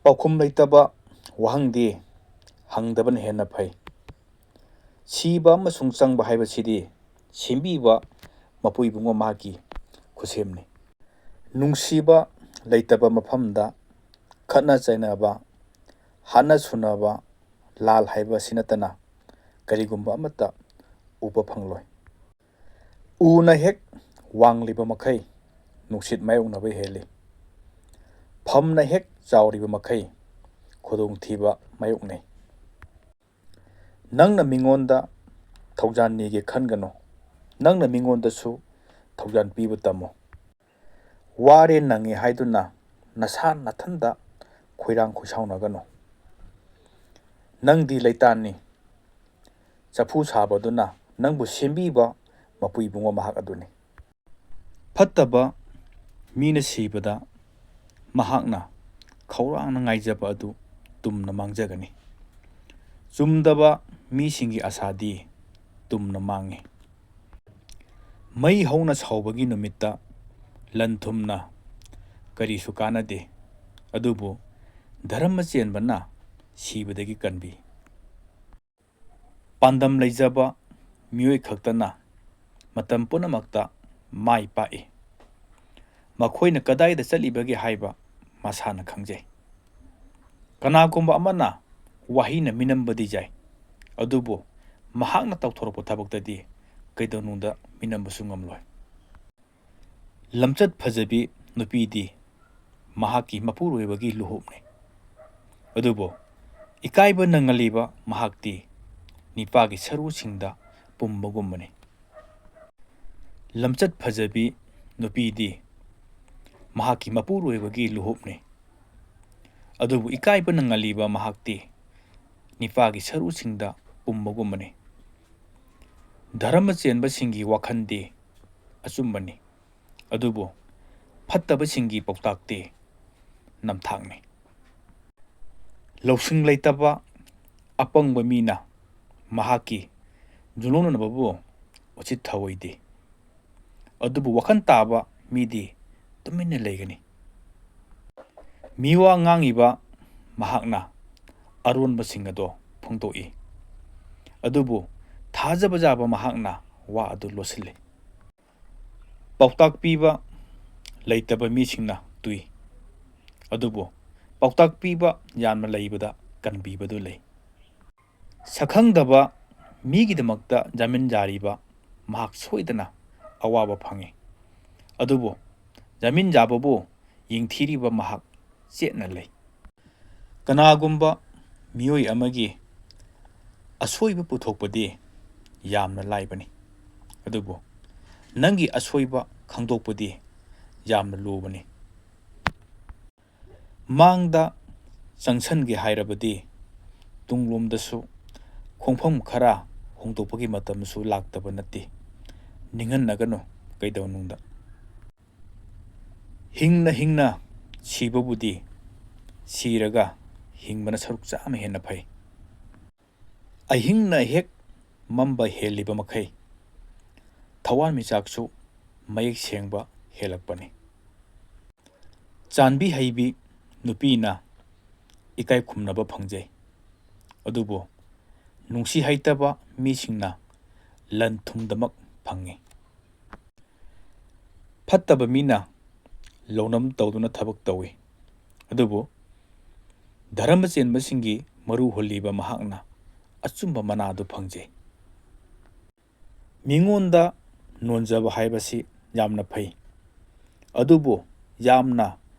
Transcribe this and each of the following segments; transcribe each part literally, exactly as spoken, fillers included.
ꯄꯥꯎꯈꯨꯝ ꯂꯩꯇꯕ ꯋꯥꯍꯪꯗꯤ ꯍꯪꯗꯕꯅ ꯍꯦꯟꯅ ꯐꯩ꯫ ꯁꯤꯕ ꯑꯃꯁꯨꯡ ꯆꯪꯕ ꯍꯥꯏꯕꯁꯤꯗꯤ ꯁꯦꯝꯕꯤꯕ ꯃꯄꯨ ꯏꯕꯨꯡꯉꯣ ꯃꯍꯥꯛꯀꯤ ꯈꯨꯠꯁꯦꯝꯅꯤ꯫ ꯅꯨꯡꯁꯤꯕ ꯂꯩꯇꯕ ꯃꯐꯝꯗ ꯈꯠꯅ ꯆꯩꯅꯕ, ꯍꯥꯠꯅ ꯁꯨꯅꯕ, ꯂꯥꯜ ꯍꯥꯏꯕ ꯑꯁꯤ ꯅꯠꯇꯅ ꯀꯔꯤꯒꯨꯝꯕ ꯑꯃꯠꯇ ꯎꯕ ꯐꯪꯂꯣꯏ꯫ ꯎꯅ ꯍꯦꯛ ꯋꯥꯡꯂꯤꯕ ꯃꯈꯩ ꯅꯨꯡꯁꯤꯠ ꯃꯥꯌꯣꯛꯅꯕ ꯍꯦꯜꯂꯤ꯫ ꯐꯝꯅ ꯍꯦꯛ ꯆꯥꯎꯔꯤꯕ ꯃꯈꯩ ꯈꯨꯗꯣꯡꯊꯤꯕ ꯃꯥꯌꯣꯛꯅꯩ꯫ ꯅꯪꯅ ꯃꯤꯉꯣꯟꯗ ꯊꯧꯖꯥꯟ ꯅꯤꯒꯦ ꯈꯟꯒꯅꯨ꯫ ꯅꯪꯅ ꯃꯤꯉꯣꯟꯗꯁꯨ ꯊꯧꯖꯥꯟ ꯄꯤꯕ ꯇꯝꯃꯨ꯫ ꯋꯥꯔꯦ ꯅꯪꯉꯦ ꯍꯥꯏꯗꯨꯅ ꯅꯁꯥ ꯅꯊꯟꯗ ꯈꯣꯏꯔꯥꯡ ꯈꯣꯏꯁꯥꯎꯅꯒꯅꯨ꯫ ꯅꯪꯗꯤ ꯂꯩꯇꯥꯟꯅꯤ꯫ ꯆꯐꯨ ꯁꯥꯕꯗꯨꯅ ꯅꯪꯕꯨ ꯁꯦꯝꯕꯤꯕ ꯃꯄꯨ ꯏꯕꯨꯡꯉꯣ ꯃꯍꯥꯛ ꯑꯗꯨꯅꯤ꯫ ꯐꯠꯇꯕ ꯃꯤꯅ ꯁꯤꯕꯗ ꯃꯍꯥꯛꯅ ꯈꯧꯔꯥꯡꯅ ꯉꯥꯏꯖꯕ ꯑꯗꯨ ꯇꯨꯝꯅ ꯃꯥꯡꯖꯒꯅꯤ꯫ ꯆꯨꯝꯗꯕ ꯃꯤꯁꯤꯡꯒꯤ ꯑꯁꯥꯗꯤ ꯇꯨꯝꯅ ꯃꯥꯡꯏ꯫ ꯃꯩ ꯍꯧꯅ ꯁꯥꯎꯕꯒꯤ ꯅꯨꯃꯤꯠꯇ ꯂꯟ ꯊꯨꯝꯅ ꯀꯔꯤꯁꯨ ꯀꯥꯟꯅꯗꯦ, ꯑꯗꯨꯕꯨ ꯙꯔꯃ ꯆꯦꯟꯕꯅ ꯁꯤꯕꯗꯒꯤ ꯀꯟꯕꯤ꯫ ꯄꯥꯟꯗꯝ ꯂꯩꯖꯕ ꯃꯤꯑꯣꯏ ꯈꯛꯇꯅ ꯃꯇꯝ ꯄꯨꯝꯅꯃꯛꯇ ꯃꯥꯏ ꯄꯥꯛꯏ꯫ ꯃꯈꯣꯏꯅ ꯀꯗꯥꯏꯗ ꯆꯠꯂꯤꯕꯒꯦ ꯍꯥꯏꯕ ꯃꯁꯥꯅ ꯈꯪꯖꯩ꯫ ꯀꯅꯥꯒꯨꯝꯕ ꯑꯃꯅ ꯋꯥꯍꯩꯅ ꯃꯤꯅꯝꯕꯗꯤ ꯌꯥꯏ, ꯑꯗꯨꯕꯨ ꯃꯍꯥꯛꯅ ꯇꯧꯊꯣꯔꯛꯄ ꯊꯕꯛꯇꯗꯤ ꯀꯩꯗꯧꯅꯨꯡꯗ ꯃꯤꯅꯝꯕꯁꯨ ꯉꯝꯂꯣꯏ꯫ ꯂꯝꯆꯠ ꯐꯖꯕꯤ ꯅꯨꯄꯤꯗꯤ ꯃꯍꯥꯛꯀꯤ ꯃꯄꯨꯔꯣꯏꯕꯒꯤ ꯂꯨꯍꯨꯞꯅꯤ꯫ ꯑꯗꯨꯕꯨ ꯏꯀꯥꯏꯕ ꯅꯪꯍꯜꯂꯤꯕ ꯃꯍꯥꯛꯇꯤ ꯅꯤꯄꯥꯒꯤ ꯁꯔꯨꯁꯤꯡꯗ ꯄꯨꯝꯕꯒꯨꯝꯕꯅꯤ꯫ ꯂꯝꯆꯠ ꯐꯖꯕꯤ ꯅꯨꯄꯤꯗꯤ ꯃꯍꯥꯛꯀꯤ ꯃꯄꯨꯔꯣꯏꯕꯒꯤ ꯂꯨꯍꯨꯞꯅꯤ꯫ ꯑꯗꯨꯕꯨ ꯏꯀꯥꯏꯕ ꯅꯪꯍꯜꯂꯤꯕ ꯃꯍꯥꯛꯇꯤ ꯅꯤꯄꯥꯒꯤ ꯁꯔꯨꯁꯤꯡꯗ ꯄꯨꯝꯕꯒꯨꯝꯕꯅꯤ꯫ ꯙꯔꯃ ꯆꯦꯟꯕꯁꯤꯡꯒꯤ ꯋꯥꯈꯜꯗꯤ ꯑꯆꯨꯝꯕꯅꯤ, ꯑꯗꯨꯕꯨ ꯐꯠꯇꯕꯁꯤꯡꯒꯤ ꯄꯥꯎꯇꯥꯛꯇꯤ ꯅꯝꯊꯥꯛꯅꯤ꯫ ꯂꯧꯁꯤꯡ ꯂꯩꯇꯕ ꯑꯄꯪꯕ ꯃꯤꯅ ꯃꯍꯥꯛꯀꯤ ꯌꯨꯝꯂꯣꯟꯅꯕꯕꯨ ꯎꯆꯤꯠ ꯊꯑꯣꯏꯗꯦ, ꯑꯗꯨꯕꯨ ꯋꯥꯈꯜ ꯇꯥꯕ ꯃꯤꯗꯤ ꯇꯨꯃꯤꯟꯅ ꯂꯩꯒꯅꯤ꯫ ꯃꯤꯋꯥ ꯉꯥꯡꯉꯤꯕ ꯃꯍꯥꯛꯅ ꯑꯔꯣꯟꯕꯁꯤꯡ ꯑꯗꯣ ꯐꯣꯡꯗꯣꯛꯏ꯫ ꯑꯗꯨꯕꯨ ꯊꯥꯖꯕ ꯌꯥꯕ ꯃꯍꯥꯛꯅ ꯋꯥ ꯑꯗꯨ ꯂꯣꯠꯁꯤꯜꯂꯤ꯫ ꯄꯥꯎꯇꯥꯛ ꯄꯤꯕ ꯂꯩꯇꯕ ꯃꯤꯁꯤꯡꯅ ꯇꯨꯏ, ꯑꯗꯨꯕꯨ ꯄꯥꯎꯇꯥꯛ ꯄꯤꯕ ꯌꯥꯝꯅ ꯂꯩꯕꯗ ꯀꯟꯕꯤꯕꯗꯨ ꯂꯩ꯫ ꯁꯛꯈꯪꯗꯕ ꯃꯤꯒꯤꯗꯃꯛꯇ ꯖꯥꯃꯤꯟ ꯌꯥꯔꯤꯕ ꯃꯍꯥꯛ ꯁꯣꯏꯗꯅ ꯑꯋꯥꯕ ꯐꯪꯏ꯫ ꯑꯗꯨꯕꯨ ꯖꯥꯃꯤꯟ ꯌꯥꯕꯕꯨ ꯌꯦꯡꯊꯤꯔꯤꯕ ꯃꯍꯥꯛ ꯆꯦꯠꯅ ꯂꯩ꯫ ꯀꯅꯥꯒꯨꯝꯕ ꯃꯤꯑꯣꯏ ꯑꯃꯒꯤ ꯑꯁꯣꯏꯕ ꯄꯨꯊꯣꯛꯄꯗꯤ ꯌꯥꯝꯅ ꯂꯥꯏꯕꯅꯤ, ꯑꯗꯨꯕꯨ ꯅꯪꯒꯤ ꯑꯁꯣꯏꯕ ꯈꯪꯗꯣꯛꯄꯗꯤ ꯌꯥꯝꯅ ꯂꯨꯕꯅꯤ꯫ ꯃꯥꯡꯗ ꯆꯪꯁꯟꯒꯦ ꯍꯥꯏꯔꯕꯗꯤ ꯇꯨꯡꯂꯣꯝꯗꯁꯨ ꯈꯣꯡꯐꯝ ꯈꯔ ꯍꯣꯡꯗꯣꯛꯄꯒꯤ ꯃꯇꯝꯁꯨ ꯂꯥꯛꯇꯕ ꯅꯠꯇꯦ꯫ ꯅꯤꯡꯍꯟꯅꯒꯅꯨ ꯀꯩꯗꯧꯅꯨꯡꯗ꯫ ꯍꯤꯡꯅ ꯍꯤꯡꯅ ꯁꯤꯕꯕꯨꯗꯤ ꯁꯤꯔꯒ ꯍꯤꯡꯕꯅ ꯁꯔꯨꯛ ꯆꯥꯝꯃ ꯍꯦꯟꯅ ꯐꯩ꯫ ꯑꯍꯤꯡꯅ ꯍꯦꯛ ꯃꯝꯕ ꯍꯦꯜꯂꯤꯕ ꯃꯈꯩ ꯊꯋꯥꯟꯃꯤꯆꯥꯛꯁꯨ ꯃꯌꯦꯛ ꯁꯦꯡꯕ ꯍꯦꯜꯂꯛꯄꯅꯤ꯫ ꯆꯥꯟꯕꯤ ꯍꯩꯕꯤ ꯅꯨꯄꯤꯅ ꯏꯀꯥꯏ ꯈꯨꯝꯅꯕ ꯐꯪꯖꯩ, ꯑꯗꯨꯕꯨ ꯅꯨꯡꯁꯤ ꯍꯩꯇꯕ ꯃꯤꯁꯤꯡꯅ ꯂꯟ ꯊꯨꯝꯗꯃꯛ ꯐꯪꯏ꯫ ꯐꯠꯇꯕ ꯃꯤꯅ ꯂꯧꯅꯝ ꯇꯧꯗꯨꯅ ꯊꯕꯛ ꯇꯧꯏ, ꯑꯗꯨꯕꯨ ꯙꯔꯃ ꯆꯦꯟꯕꯁꯤꯡꯒꯤ ꯃꯔꯨ ꯍꯨꯜꯂꯤꯕ ꯃꯍꯥꯛꯅ ꯑꯆꯨꯝꯕ ꯃꯅꯥꯗꯨ ꯐꯪꯖꯩ꯫ ꯃꯤꯉꯣꯟꯗ ꯅꯣꯟꯖꯕ ꯍꯥꯏꯕꯁꯤ ꯌꯥꯝꯅ ꯐꯩ, ꯑꯗꯨꯕꯨ ꯌꯥꯝꯅ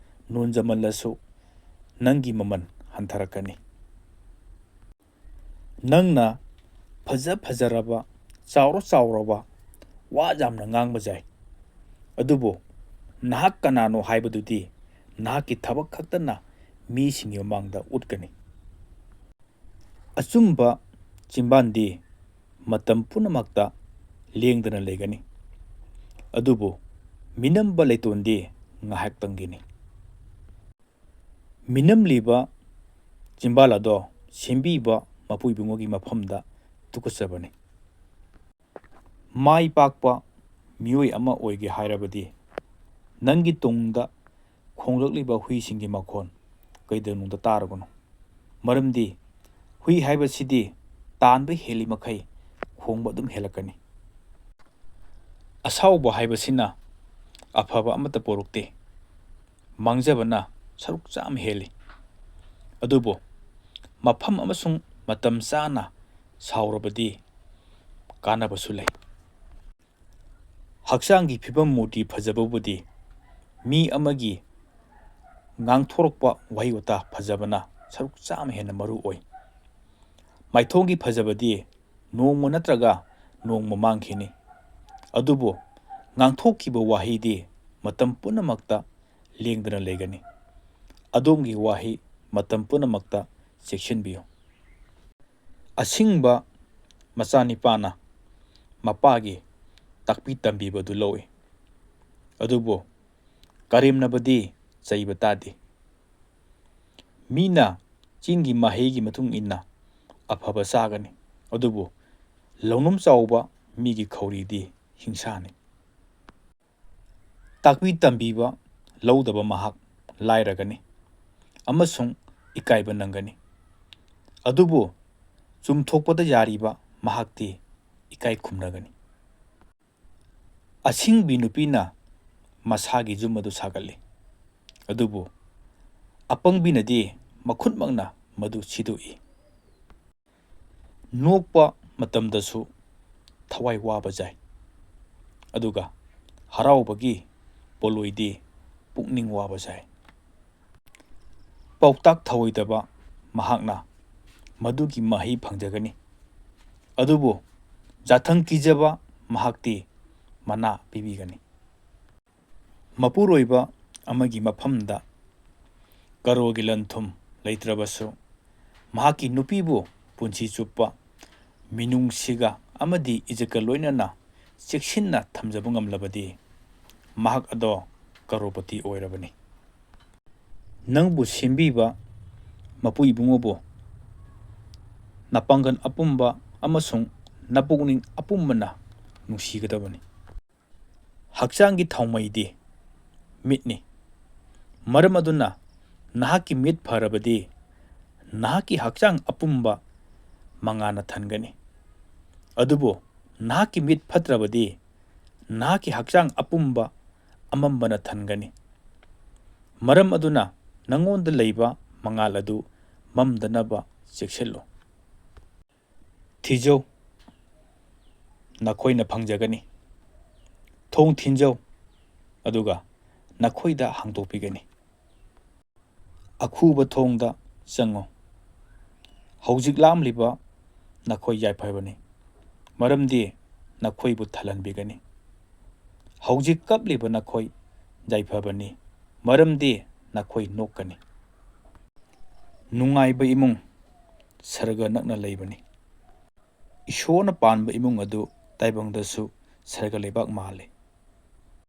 ꯅꯣꯟꯖꯃꯜꯂꯁꯨ ꯅꯪꯒꯤ ꯃꯃꯜ ꯍꯟꯊꯔꯛꯀꯅꯤ꯫ ꯅꯪꯅ ꯐꯖ ꯐꯖꯔꯕ, ꯆꯥꯎꯔ ꯆꯥꯎꯔꯕ ꯋꯥ ꯌꯥꯝꯅ ꯉꯥꯡꯕ ꯌꯥꯏ, ꯑꯗꯨꯕꯨ ꯅꯍꯥꯛ ꯀꯅꯥꯅꯣ ꯍꯥꯏꯕꯗꯨꯗꯤ ꯅꯍꯥꯛꯀꯤ ꯊꯕꯛ ꯈꯛꯇꯅ ꯃꯤꯁꯤꯡꯒꯤ ꯃꯃꯥꯡꯗ ꯎꯠꯀꯅꯤ꯫ ꯑꯆꯨꯝꯕ ꯆꯤꯝꯕꯥꯟꯗꯤ ꯃꯇꯝ ꯄꯨꯝꯅꯃꯛꯇ ꯂꯦꯡꯗꯅ ꯂꯩꯒꯅꯤ, ꯑꯗꯨꯕꯨ ꯃꯤꯅꯝꯕ ꯂꯩꯇꯣꯟꯗꯤ ꯉꯥꯏꯍꯥꯛꯇꯪꯒꯤꯅꯤ꯫ ꯃꯤꯅꯝꯂꯤꯕ ꯆꯤꯝꯕꯥꯜ ꯑꯗꯣ ꯁꯦꯝꯕꯤꯕ ꯃꯄꯨ ꯏꯕꯨꯡꯉꯣꯒꯤ ꯃꯐꯝꯗ ꯇꯨꯀꯠꯆꯕꯅꯤ꯫ ꯃꯥꯏ ꯄꯥꯛꯄ ꯃꯤꯑꯣꯏ ꯑꯃ ꯑꯣꯏꯒꯦ ꯍꯥꯏꯔꯕꯗꯤ ꯅꯪꯒꯤ ꯇꯨꯡꯗ ꯈꯣꯡꯂꯛꯂꯤꯕ ꯍꯨꯏꯁꯤꯡꯒꯤ ꯃꯈꯣꯟ ꯀꯩꯗꯧꯅꯨꯡꯗ ꯇꯥꯔꯨꯒꯅꯨ꯫ ꯃꯔꯝꯗꯤ ꯍꯨꯏ ꯍꯥꯏꯕꯁꯤꯗꯤ ꯇꯥꯟꯕ ꯍꯦꯜꯂꯤ ꯃꯈꯩ ꯈꯣꯡꯕ ꯑꯗꯨꯝ ꯍꯦꯜꯂꯛꯀꯅꯤ꯫ ꯑꯁꯥꯎꯕ ꯍꯥꯏꯕꯁꯤꯅ ꯑꯐꯕ ꯑꯃꯠꯇ ꯄꯣꯔꯛꯇꯦ꯫ ꯃꯥꯡꯖꯕꯅ ꯁꯔꯨꯛ ꯆꯥꯝꯃ ꯍꯦꯜꯂꯤ꯫ ꯑꯗꯨꯕꯨ ꯃꯐꯝ ꯑꯃꯁꯨꯡ ꯃꯇꯝ ꯆꯥꯅ ꯁꯥꯎꯔꯕꯗꯤ ꯀꯥꯟꯅꯕꯁꯨ ꯂꯩ꯫ ꯍꯛꯆꯥꯡꯒꯤ ꯐꯤꯕꯝ ꯃꯨꯔꯇꯤ ꯐꯖꯕꯕꯨꯗꯤ ꯃꯤ ꯑꯃꯒꯤ ꯉꯥꯡꯊꯣꯔꯛꯄ ꯋꯥꯍꯩ ꯋꯥꯇꯥ ꯐꯖꯕꯅ ꯁꯔꯨꯛ ꯆꯥꯝꯃ ꯍꯦꯟꯅ ꯃꯔꯨ ꯑꯣꯏ꯫ ꯃꯥꯏꯊꯣꯡꯒꯤ ꯐꯖꯕꯗꯤ ꯅꯣꯡꯃ ꯅꯠꯇ꯭ꯔꯒ ꯅꯣꯡꯃ ꯃꯥꯡꯈꯤꯅꯤ꯫ ꯑꯗꯨꯕꯨ ꯉꯥꯡꯊꯣꯛꯈꯤꯕ ꯋꯥꯍꯩꯗꯤ ꯃꯇꯝ ꯄꯨꯝꯅꯃꯛꯇ ꯂꯦꯡꯗꯅ ꯂꯩꯒꯅꯤ꯫ ꯑꯗꯣꯝꯒꯤ ꯋꯥꯍꯩ ꯃꯇꯝ ꯄꯨꯝꯅꯃꯛꯇ ꯆꯦꯛꯁꯤꯟꯕꯤꯌꯨ꯫ ꯑꯁꯤꯡꯕ ꯃꯆꯥꯅꯤꯄꯥꯅ ꯃꯄꯥꯒꯤ ꯇꯥꯛꯄꯤ ꯇꯝꯕꯤꯕꯗꯨ ꯂꯧꯏ꯫ ꯑꯗꯨꯕꯨ ꯀꯔꯦꯝꯅꯕꯗꯤ ꯆꯩꯕ ꯇꯥꯗꯦ꯫ ꯃꯤꯅ ꯆꯤꯡꯒꯤ ꯃꯍꯩꯒꯤ ꯃꯇꯨꯡ ꯏꯟꯅ ꯑꯐꯕ ꯆꯥꯒꯅꯤ, ꯑꯗꯨꯕꯨ ꯂꯧꯅꯨꯝ ꯆꯥꯎꯕ ꯃꯤꯒꯤ ꯈꯧꯔꯤꯗꯤ ꯍꯤꯡꯁꯥꯅꯤ꯫ ꯇꯥꯛꯄꯤ ꯇꯝꯕꯤꯕ ꯂꯧꯗꯕ ꯃꯍꯥꯛ ꯂꯥꯏꯔꯒꯅꯤ ꯑꯃꯁꯨꯡ ꯏꯀꯥꯏꯕ ꯅꯪꯒꯅꯤ꯫ ꯑꯗꯨꯕꯨ ꯆꯨꯝꯊꯣꯛꯄꯗ ꯌꯥꯔꯤꯕ ꯃꯍꯥꯛꯇꯤ ꯏꯀꯥꯏ ꯈꯨꯝꯅꯒꯅꯤ꯫ ꯑꯁꯤꯡꯕꯤ ꯅꯨꯄꯤꯅ ꯃꯁꯥꯒꯤ ꯌꯨꯝ ꯑꯗꯨ ꯁꯥꯒꯠꯂꯤ, ꯑꯗꯨꯕꯨ ꯑꯄꯪꯕꯤꯅꯗꯤ ꯃꯈꯨꯠꯃꯛꯅ ꯃꯗꯨ ꯁꯤꯗꯣꯛꯏ꯫ ꯅꯣꯛꯄ ꯃꯇꯝꯗꯁꯨ ꯊꯋꯥꯏ ꯋꯥꯕ ꯌꯥꯏ, ꯑꯗꯨꯒ ꯍꯔꯥꯎꯕꯒꯤ ꯄꯣꯠꯂꯣꯏꯗꯤ ꯄꯨꯛꯅꯤꯡ ꯋꯥꯕ ꯌꯥꯏ꯫ ꯄꯥꯎꯇꯥꯛ ꯊꯧꯑꯣꯏꯗꯕ ꯃꯍꯥꯛꯅ ꯃꯗꯨꯒꯤ ꯃꯍꯩ ꯐꯪꯖꯒꯅꯤ, ꯑꯗꯨꯕꯨ ꯌꯥꯊꯪ ꯀꯤꯖꯕ ꯃꯍꯥꯛꯇꯤ ꯃꯅꯥ ꯄꯤꯕꯤꯒꯅꯤ꯫ ꯃꯄꯨꯔꯣꯏꯕ ꯑꯃꯒꯤ ꯃꯐꯝꯗ ꯀꯔꯣꯔꯒꯤ ꯂꯟ ꯊꯨꯝ ꯂꯩꯇ꯭ꯔꯕꯁꯨ, ꯃꯍꯥꯛꯀꯤ ꯅꯨꯄꯤꯕꯨ ꯄꯨꯟꯁꯤ ꯆꯨꯞꯄ ꯃꯤꯅꯨꯡꯁꯤꯒ ꯑꯃꯗꯤ ꯏꯖꯠꯀ ꯂꯣꯏꯅꯅ ꯆꯦꯛꯁꯤꯟꯅ ꯊꯝꯖꯕ ꯉꯝꯂꯕꯗꯤ, ꯃꯍꯥꯛ ꯑꯗꯣ ꯀꯔꯣꯔꯄꯇꯤ ꯑꯣꯏꯔꯕꯅꯤ꯫ ꯅꯪꯕꯨ ꯁꯦꯝꯕꯤꯕ ꯃꯄꯨ ꯏꯕꯨꯡꯉꯣꯕꯨ ꯅꯄꯥꯡꯒꯜ ꯑꯄꯨꯝꯕ ꯑꯃꯁꯨꯡ ꯅꯄꯨꯛꯅꯤꯡ ꯑꯄꯨꯝꯕꯅ ꯅꯨꯡꯁꯤꯒꯗꯕꯅꯤ꯫ ꯍꯛꯆꯥꯡꯒꯤ ꯊꯥꯎꯃꯩꯗꯤ ꯃꯤꯠꯅꯤ꯫ ꯃꯔꯝ ꯑꯗꯨꯅ ꯅꯍꯥꯛꯀꯤ ꯃꯤꯠ ꯐꯔꯕꯗꯤ ꯅꯍꯥꯛꯀꯤ ꯍꯛꯆꯥꯡ ꯑꯄꯨꯝꯕ ꯃꯉꯥꯜꯅ ꯊꯟꯒꯅꯤ꯫ ꯑꯗꯨꯕꯨ ꯅꯍꯥꯛꯀꯤ ꯃꯤꯠ ꯐꯠꯇ꯭ꯔꯕꯗꯤ ꯅꯍꯥꯛꯀꯤ ꯍꯛꯆꯥꯡ ꯑꯄꯨꯝꯕ ꯑꯃꯝꯕꯅ ꯊꯟꯒꯅꯤ꯫ ꯃꯔꯝ ꯑꯗꯨꯅ ꯅꯉꯣꯟꯗ ꯂꯩꯕ ꯃꯉꯥꯜ ꯑꯗꯨ ꯃꯝꯗꯅꯕ ꯆꯦꯛꯁꯤꯜꯂꯨ꯫ ꯊꯤꯖꯧ, ꯅꯈꯣꯏꯅ ꯐꯪꯖꯒꯅꯤ꯫ ꯊꯣꯡ ꯊꯤꯟꯖꯧ, ꯑꯗꯨꯒ ꯅꯈꯣꯏꯗ ꯍꯥꯡꯗꯣꯛꯄꯤꯒꯅꯤ꯫ ꯑꯈꯨꯕ ꯊꯣꯡꯗ ꯆꯪꯉꯨ꯫ ꯍꯧꯖꯤꯛ ꯂꯥꯝꯂꯤꯕ ꯅꯈꯣꯏ ꯌꯥꯏꯐꯕꯅꯤ, ꯃꯔꯝꯗꯤ ꯅꯈꯣꯏꯕꯨ ꯊꯜꯍꯟꯕꯤꯒꯅꯤ꯫ ꯍꯧꯖꯤꯛ ꯀꯞꯂꯤꯕ ꯅꯈꯣꯏ ꯌꯥꯏꯐꯕꯅꯤ, ꯃꯔꯝꯗꯤ ꯅꯈꯣꯏ ꯅꯣꯛꯀꯅꯤ꯫ ꯅꯨꯡꯉꯥꯏꯕ ꯏꯃꯨꯡ ꯁꯔꯒ ꯅꯛꯅ ꯂꯩꯕꯅꯤ꯫ ꯏꯁꯣꯔꯅ ꯄꯥꯟꯕ ꯏꯃꯨꯡ ꯑꯗꯨ ꯇꯥꯏꯕꯪꯗꯁꯨ ꯁꯔꯒ ꯂꯩꯕꯥꯛ ꯃꯥꯜꯂꯤ꯫